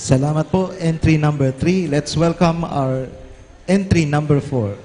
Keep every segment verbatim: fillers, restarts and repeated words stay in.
Salamat po. Entry number three. Let's welcome our entry number four.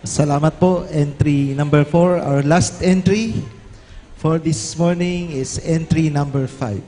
Salamat po. Entry number four, our last entry for this morning is entry number five.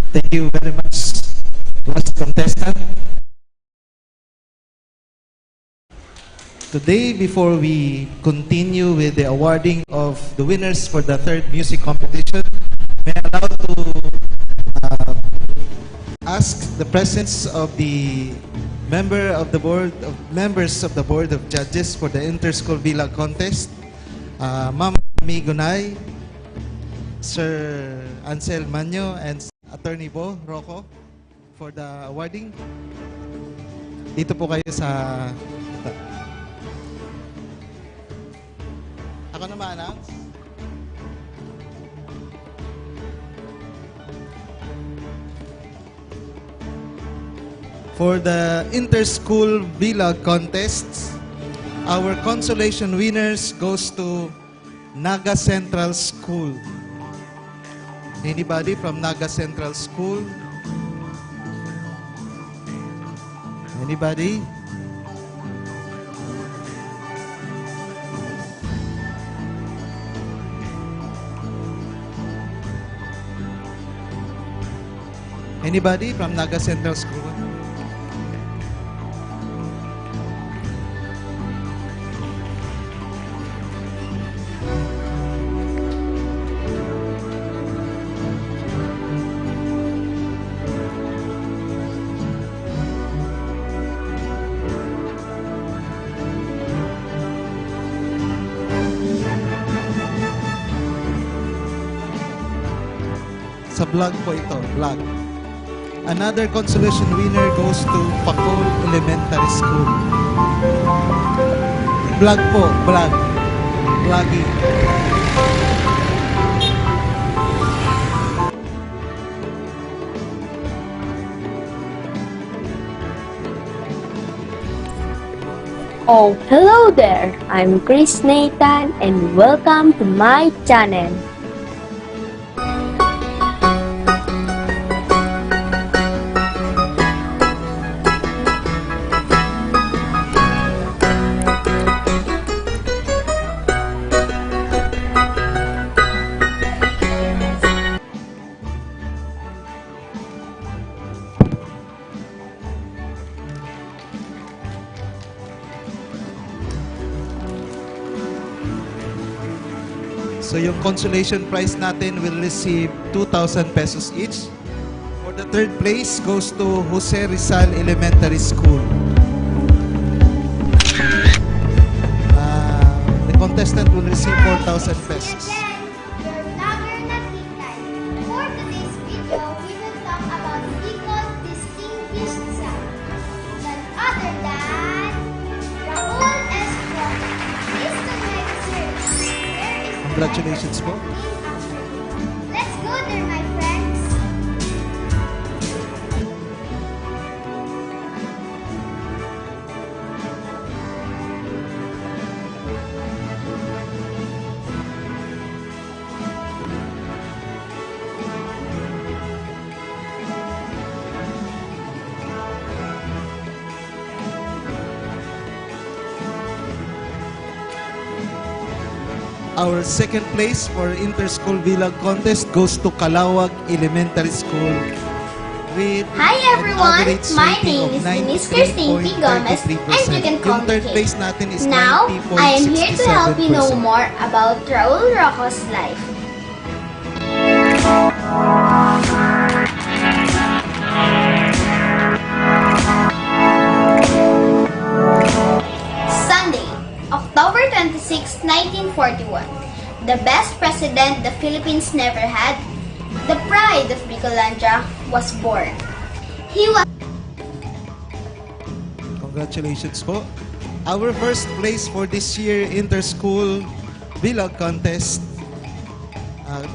Thank you very much, last contestant. Today, before we continue with the awarding of the winners for the third music competition, may I allow to, uh, ask the presence of the member of the board, of members of the Board of Judges for the Inter-School Bilag Contest, uh, Ma'am Ami Gunay, Sir Ansel Manyo, and Attorney Bo Roco for the awarding. Dito po kayo sa... Ako na ma-announce. For the Inter-School Bilag Contests, our consolation winners goes to Naga Central School. Anybody from Naga Central School? Anybody? Anybody from Naga Central School? Sa vlog po ito, vlog. Another consolation winner goes to Pacol Elementary School. Vlog po, vlog. Vlogging. Oh, hello there! I'm Chris Nathan and welcome to my channel. So, yung consolation prize natin will receive two thousand pesos each. For the third place goes to Jose Rizal Elementary School. Ah, the contestant will receive four thousand pesos. Your vlogger Nakitay. For today's video, we will talk about Bicol distinguished sound. None other than Raul Escron. Please connect, sir. Where is the... Congratulations po. Let's go there, my friends. Our second place for Inter-School Vlog Contest goes to Calawag Elementary School with... Hi everyone, my name is Denise Christine P. Gomez and you can call me Kate. Now, I am here to help you know more about Raul Roco's life. Sunday, October twenty-six, nineteen forty-one. The best president the Philippines never had, the pride of Bicolandia, was born. He was... Congratulations po. Our first place for this year Inter-School Vlog Contest, ah,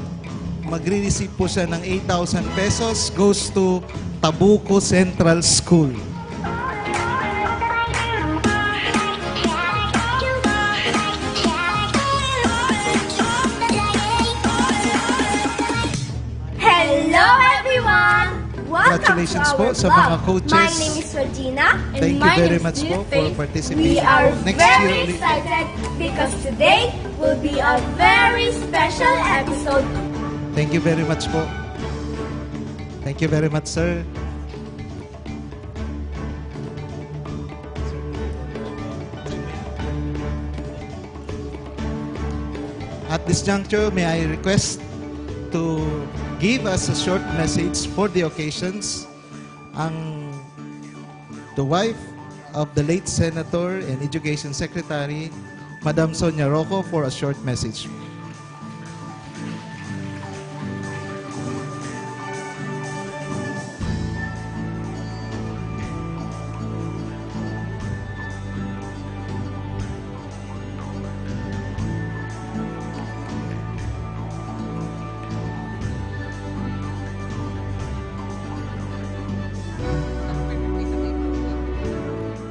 magre-receive po siya ng eight thousand pesos, goes to Tabuco Central School. Hello everyone! Welcome to our vlog. Congratulations po sa mga coaches. My name is Regina. Thank you very much po for participating po. Next year ulit. And my name is Blue Faith. We are very excited because today Will be a very special episode. Thank you very much po. Thank you very much, sir. At this juncture, may I request to give us a short message for the occasions ang the wife of the late Senator and Education Secretary, Madam Sonia Roco, for a short message.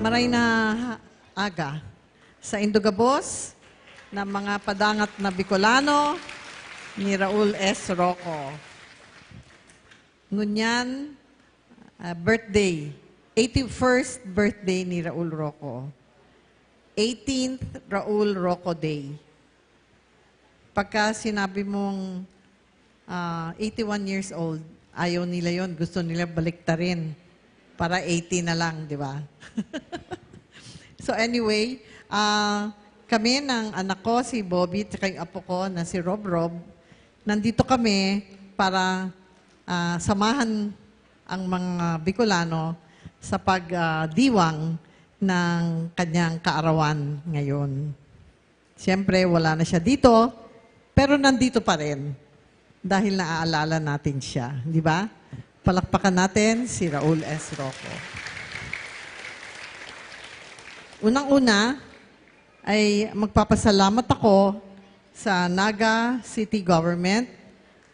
Maray na aga sa indugabos na mga padangat na Bicolano ni Raul S. Roco. Ngunyan, ah, birthday, eighty-first birthday ni Raul Roco. eighteenth Raul Roco Day. Pagka sinabi mong ah, eighty-one years old, ayaw nila yon, gusto nila baliktarin para eighty na lang, di ba? So anyway, ah, kami ng anak ko, si Bobby, at yung apo ko na si Rob Rob, nandito kami para ah, samahan ang mga Bicolano sa pagdiwang ng kanyang kaarawan ngayon. Siyempre, wala na siya dito, pero nandito pa rin dahil naaalala natin siya, di ba? Palakpakan natin si Raul S. Roco. Unang-una ay magpapasalamat ako sa Naga City Government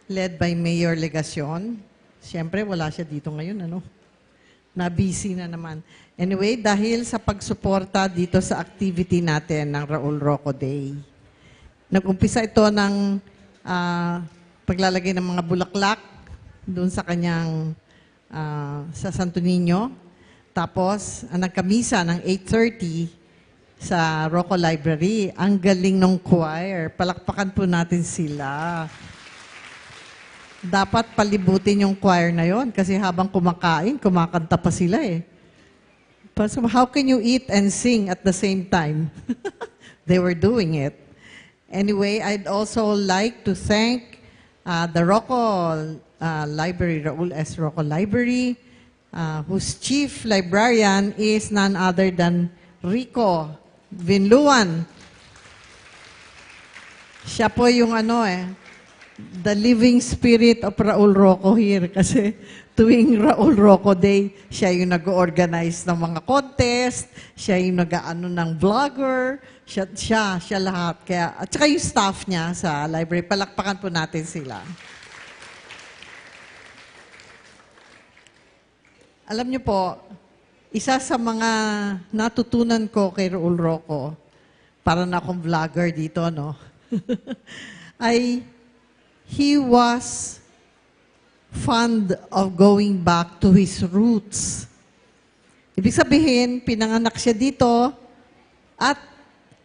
led by Mayor Legacion. Siyempre, wala siya dito ngayon, ano? Na-busy na naman. Anyway, dahil sa pagsuporta dito sa activity natin ng Raul Roco Day, nag-umpisa ito ng ah, paglalagay ng mga bulaklak doon sa kanyang ah, sa Santo Niño. Tapos, ang nagkamisa ng eight thirty sa Roco Library. Ang galing ng choir. Palakpakan po natin sila. Dapat palibutin yung choir na yon kasi habang kumakain, kumakanta pa sila eh. Pero so, how can you eat and sing at the same time? They were doing it. Anyway, I'd also like to thank uh, the Roco uh, Library, Raul S. Roco Library, uh, whose chief librarian is none other than Rico Vinluan. Siya po yung ano eh, the living spirit of Raul Roco here. Kasi tuwing Raul Roco Day, siya yung nag-organize ng mga contest, siya yung nag-aano ng vlogger, siya, siya, siya lahat. Kaya, at saka yung staff niya sa library, palakpakan po natin sila. Alam niyo po, isa sa mga natutunan ko kay Raul Roco, para na akong vlogger dito, no? ay he was fond of going back to his roots. Ibig sabihin, pinanganak siya dito at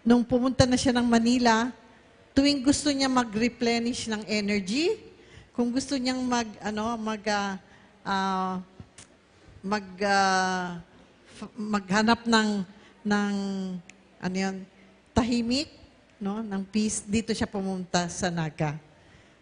nung pumunta na siya ng Manila, tuwing gusto niya mag-replenish ng energy, kung gusto niyang mag, ano, mag, ah, ah, mag, ah, f- maghanap ng, ng, ano yun, tahimik, no, ng peace, dito siya pumunta sa Naga.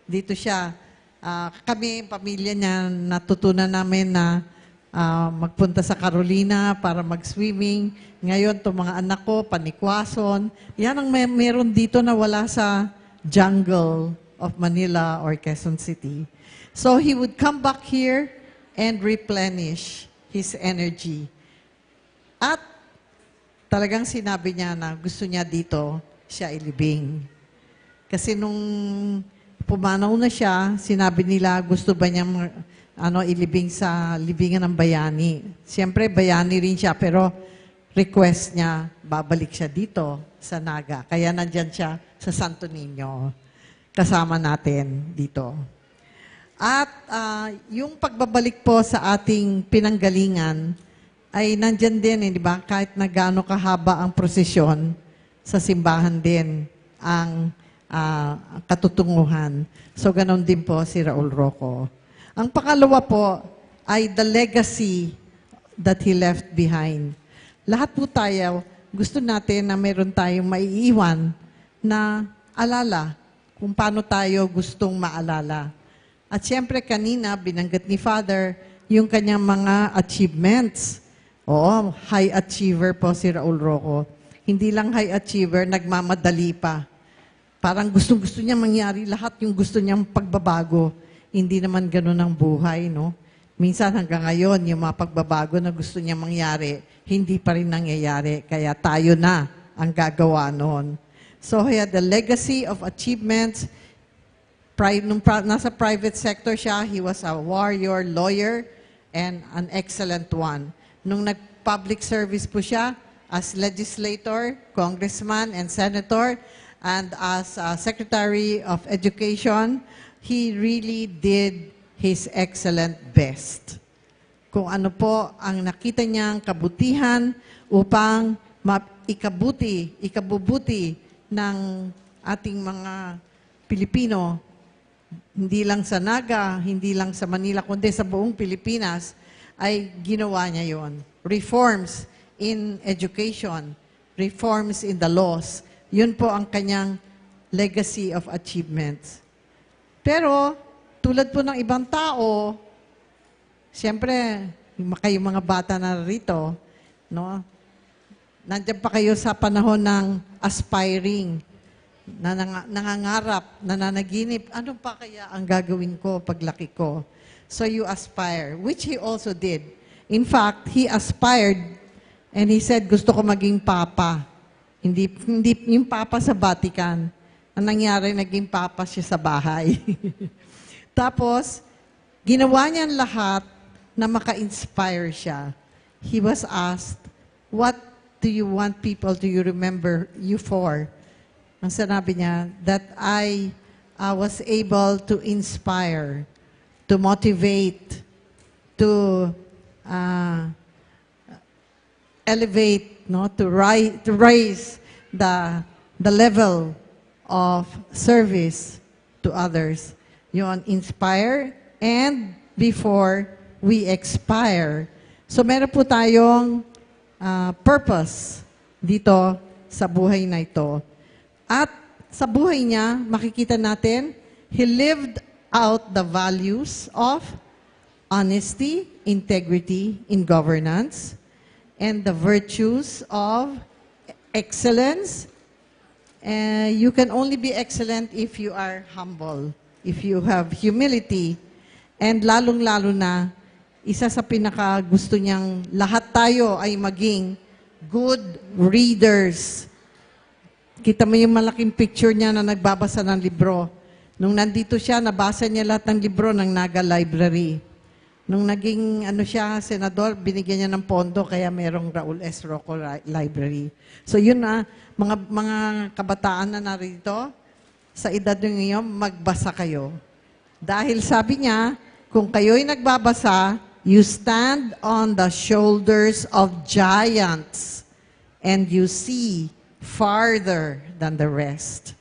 Dito siya, ah, kami, pamilya niya, natutunan namin na ah, magpunta sa Carolina para mag-swimming. Ngayon, itong mga anak ko, panikwason. Yan ang may, meron dito na wala sa jungle of Manila or Quezon City. So, he would come back here and replenish his energy. At talagang sinabi niya na gusto niya dito siya ilibing. Kasi nung pumanaw na siya, sinabi nila gusto ba niyang ano, ilibing sa libingan ng bayani. Siyempre, bayani rin siya, pero request niya, babalik siya dito sa Naga. Kaya nandyan siya sa Santo Niño, kasama natin dito. At ah, yung pagbabalik po sa ating pinanggalingan ay nandyan din, eh, di ba? Kahit na gaano kahaba ang prosesyon sa simbahan din. ang, ah, katutunguhan. So, ganon din po si Raul Roco. Ang pangalawa po ay the legacy that he left behind. Lahat po tayo, gusto natin na meron tayong maiiwan na alala kung paano tayo gustong maalala. At siyempre, kanina, binanggit ni Father yung kanyang mga achievements. Oo, high achiever po si Raul Roco. Hindi lang high achiever, nagmamadali pa. Parang gustong-gusto niya mangyari lahat yung gusto niyang pagbabago. Hindi naman ganun ang buhay, no? Minsan hanggang ngayon, yung mga pagbabago na gusto niya mangyari, hindi pa rin nangyayari. Kaya tayo na ang gagawa noon. So, he had a legacy of achievements. Pri-, nung pra-, nasa private sector siya, he was a warrior, lawyer, and an excellent one. Nung nag-public service po siya, as legislator, congressman, and senator, and as, uh, Secretary of Education, he really did his excellent best. Kung ano po ang nakita niyang kabutihan upang ma-, ikabuti, ikabubuti ng ating mga Pilipino, hindi lang sa Naga, hindi lang sa Manila, kundi sa buong Pilipinas, ay ginawa niya yon. Reforms in education, reforms in the laws. Yun po ang kanyang legacy of achievements. Pero, tulad po ng ibang tao, siyempre, ma-, kayong mga bata na rito, no? Nandiyan pa kayo sa panahon ng aspiring, na nanga-, nangangarap, nananaginip, "Ano pa kaya ang gagawin ko paglaki ko?" So you aspire, which he also did. In fact, he aspired and he said, "Gusto ko maging papa." Hindi, hindi yung papa sa Vatican. Ang nangyari, naging papa siya sa bahay. Tapos, ginawa niya ang lahat na maka-inspire siya. He was asked, "What do you want people to you remember you for?" Ang sinabi niya, "That I, uh, was able to inspire, to motivate, to, uh, elevate, no, to ri-, to raise the, the level of service to others." Yun, inspire and before we expire. So, meron po tayong, ah, purpose dito sa buhay na ito. At sa buhay niya, makikita natin, he lived out the values of honesty, integrity in governance, and the virtues of excellence. And you can only be excellent if you are humble, if you have humility, and lalong-lalo na, isa sa pinakagusto niyang lahat tayo ay maging good readers. Kita mo yung malaking picture niya na nagbabasa ng libro. Nung nandito siya, nabasa niya lahat ng libro ng Naga Library. Nung naging, ano siya, senador, binigyan niya ng pondo, kaya merong Raul S. Roco Li-, Library. So, yun na, mga, mga kabataan na narito, sa edad nyo ngayon, magbasa kayo. Dahil sabi niya, "Kung kayo'y nagbabasa, you stand on the shoulders of giants and you see farther than the rest."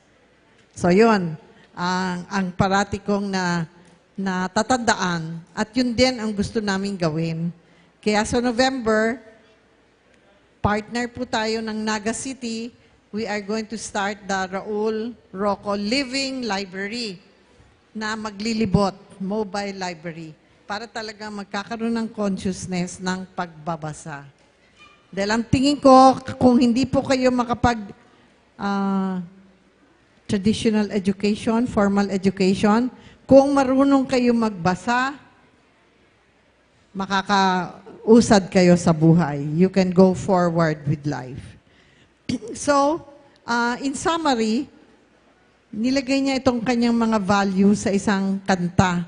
So, yun, ang, ang parati kong na, natatandaan at yun din ang gusto naming gawin. Kaya sa November, partner po tayo ng Naga City. We are going to start the Raul Roco Living Library na maglilibot, mobile library, para talagang magkakaroon ng consciousness ng pagbabasa. Dahil ang tingin ko, kung hindi po kayo makapag, ah, traditional education, formal education, kung marunong kayo magbasa, makakausad kayo sa buhay. You can go forward with life. So, ah, in summary, nilagay niya itong kanyang mga value sa isang kanta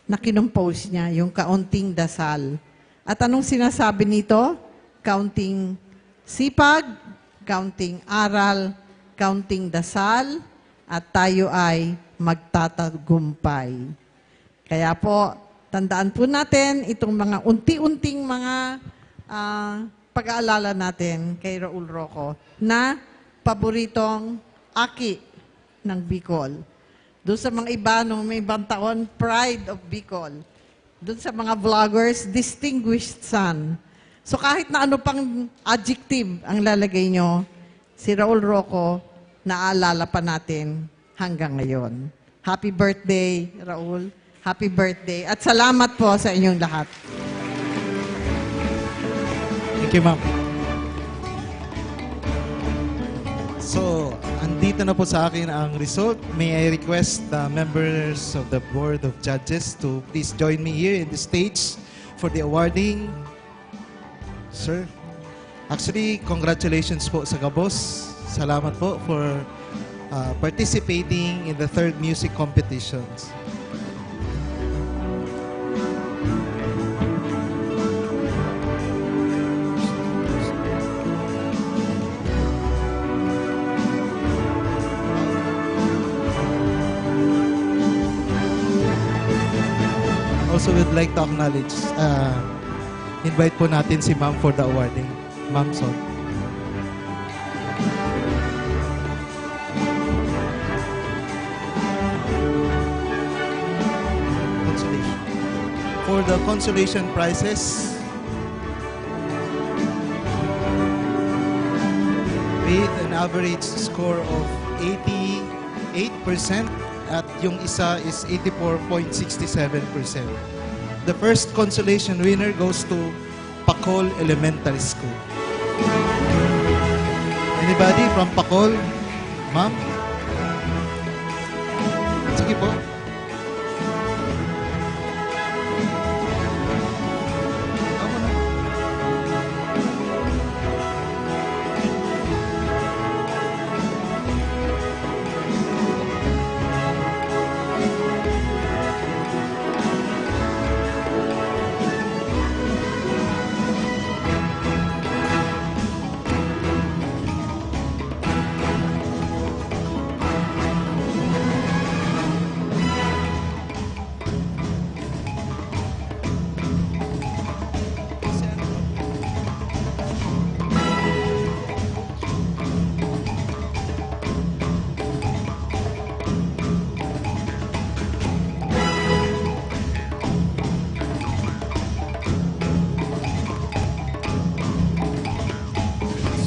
na kinompose niya, yung Kaunting Dasal. At anong sinasabi nito? Kaunting sipag, kaunting aral, kaunting dasal, at tayo ay magtatagumpay. Kaya po, tandaan po natin itong mga unti-unting mga, ah, pag-aalala natin kay Raul Roco na paboritong aki ng Bicol. Doon sa mga iba, no, may ibang taon, pride of Bicol. Doon sa mga vloggers, distinguished son. So kahit na ano pang adjective ang lalagay nyo, si Raul Roco, naalala pa natin hanggang ngayon. Happy birthday, Raul. Happy birthday. At salamat po sa inyong lahat. Thank you, ma'am. So, andito na po sa akin ang result. May I request the members of the Board of Judges to please join me here in the stage for the awarding. Sir, actually, congratulations po sa gabos. Salamat po for uh, participating in the third music competitions. Also, we'd like to acknowledge, uh, invite po natin si Ma'am for the awarding. Ma'am Son. Consolation. For the consolation prizes, with an average score of eighty-eight percent at yung isa is eighty-four point six seven percent. The first consolation winner goes to Pacol Elementary School. Anybody from Pacol? Ma'am? Sige po.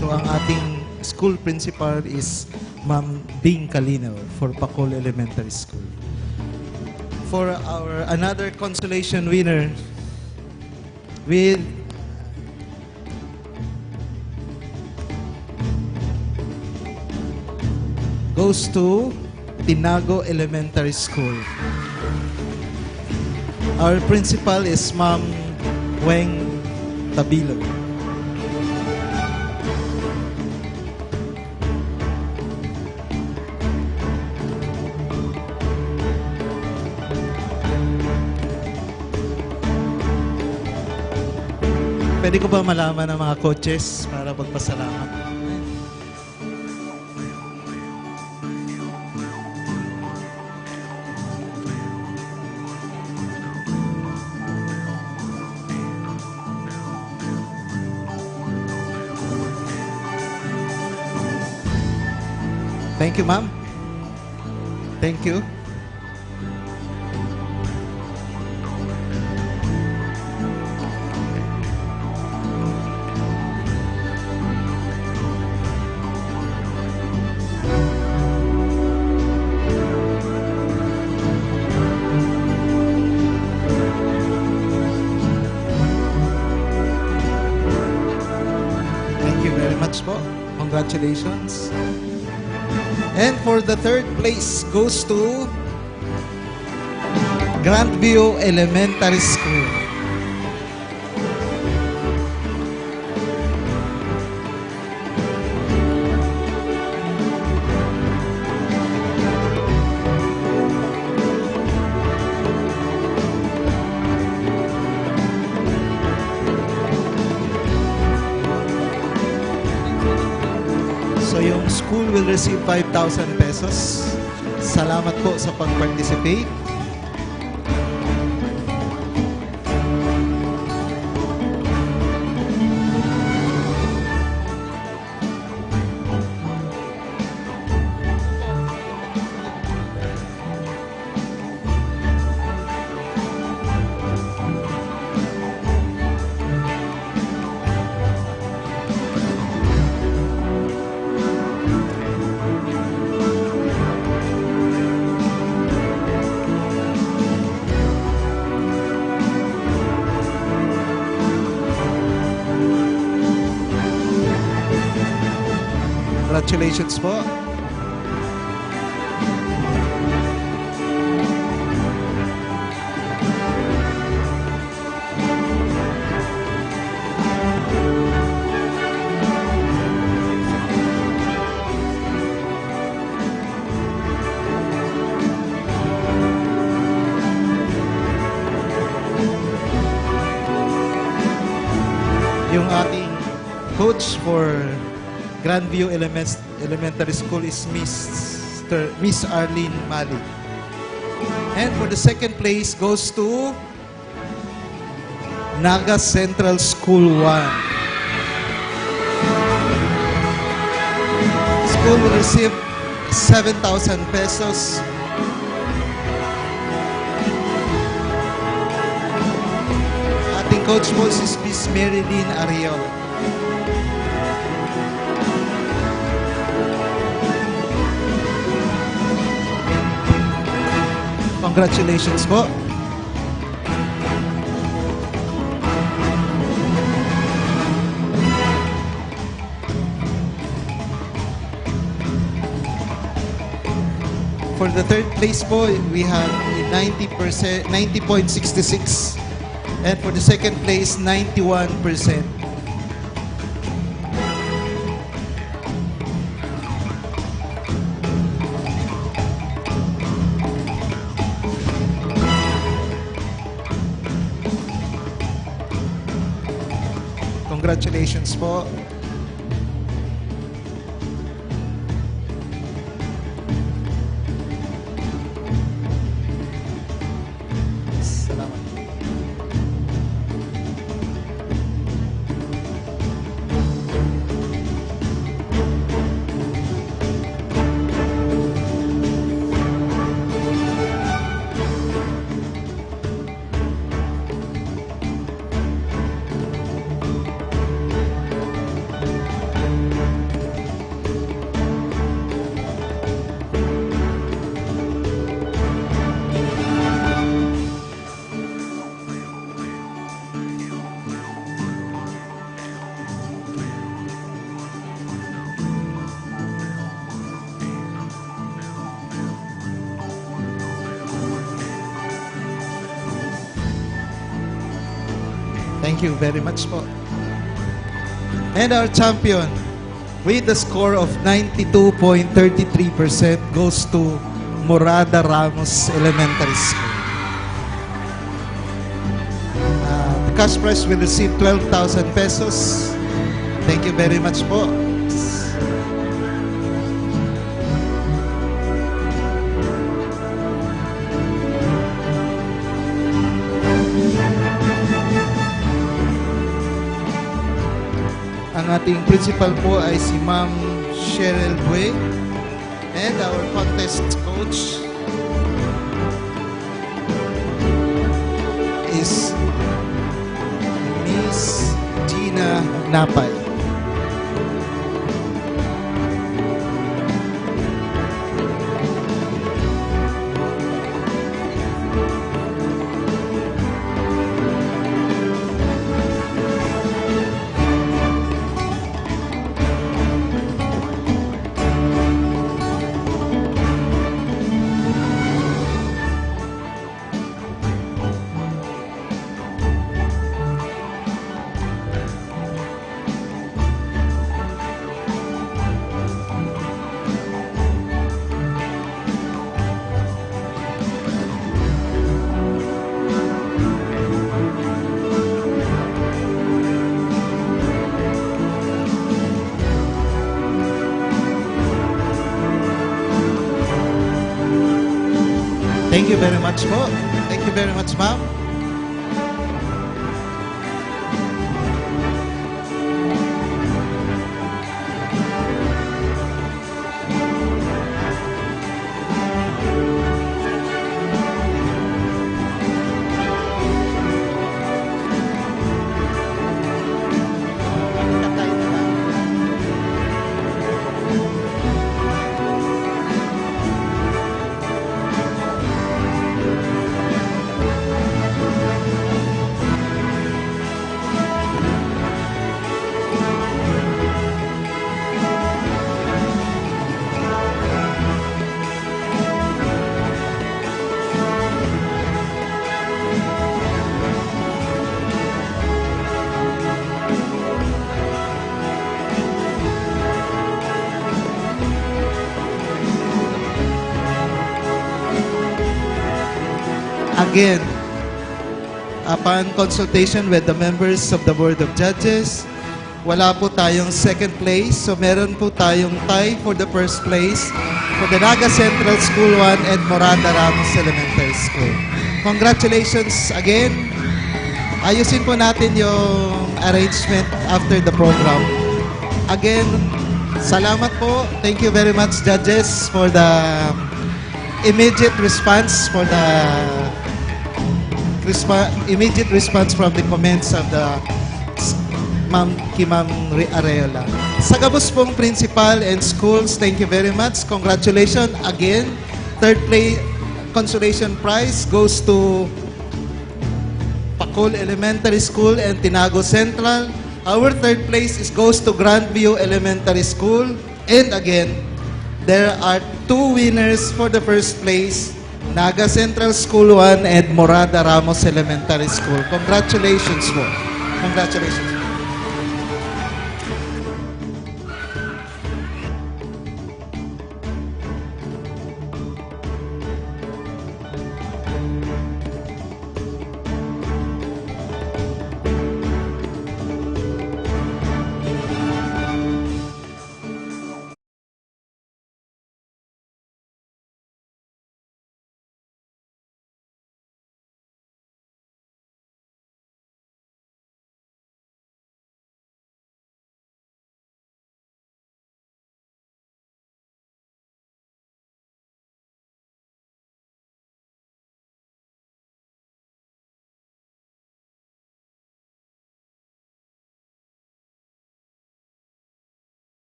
So ang ating school principal is Ma'am Bing Calino for Pacol Elementary School. For our another consolation winner with goes to Tinago Elementary School. Our principal is Ma'am Weng Tabilo. Pwede ko ba malaman ang mga coaches para magpasalamat? Thank you, ma'am. Thank you. Thank you very much po. Congratulations. And for the third place goes to Grandview Elementary School. So yung school will receive five thousand pesos. Salamat po sa pag-participate. Congratulations po. Yung ating coach for Grandview Elements-, Elementary School is Mister, Miss Arlene Mali. And for the second place goes to Naga Central School one. School will receive seven thousand pesos. Ating coach po si Miss Marilyn Ariola. Congratulations po. For the third place po, we have ninety percent, ninety point six six. And for the second place, ninety-one percent. Congratulations po. Salamat. Thank you very much po. And our champion with the score of ninety-two point thirty-three percent goes to Morada Ramos Elementary School. Uh, the cash prize will receive twelve thousand pesos. Thank you very much po. Ang ating principal po ay si Ma'am Cheryl Bue. And our contest coach is Miss Gina Napay. Thank you very much po. Thank you very much, ma'am. Again, upon consultation with the members of the Board of Judges, wala po tayong second place. So, meron po tayong tie for the first place for the Naga Central School one and Morada Ramos Elementary School. Congratulations again. Ayusin po natin yung arrangement after the program. Again, salamat po. Thank you very much, judges, for the immediate response for the resp- immediate response from the comments of the Ma'am, ki Ma'am Re-, Arreola. Sa gabos pong principal and schools, thank you very much. Congratulations again. Third place consolation prize goes to Pacol Elementary School and Tinago Central. Our third place is goes to Grandview Elementary School. And again, there are two winners for the first place, Naga Central School one and Morada Ramos Elementary School. Congratulations po. Congratulations.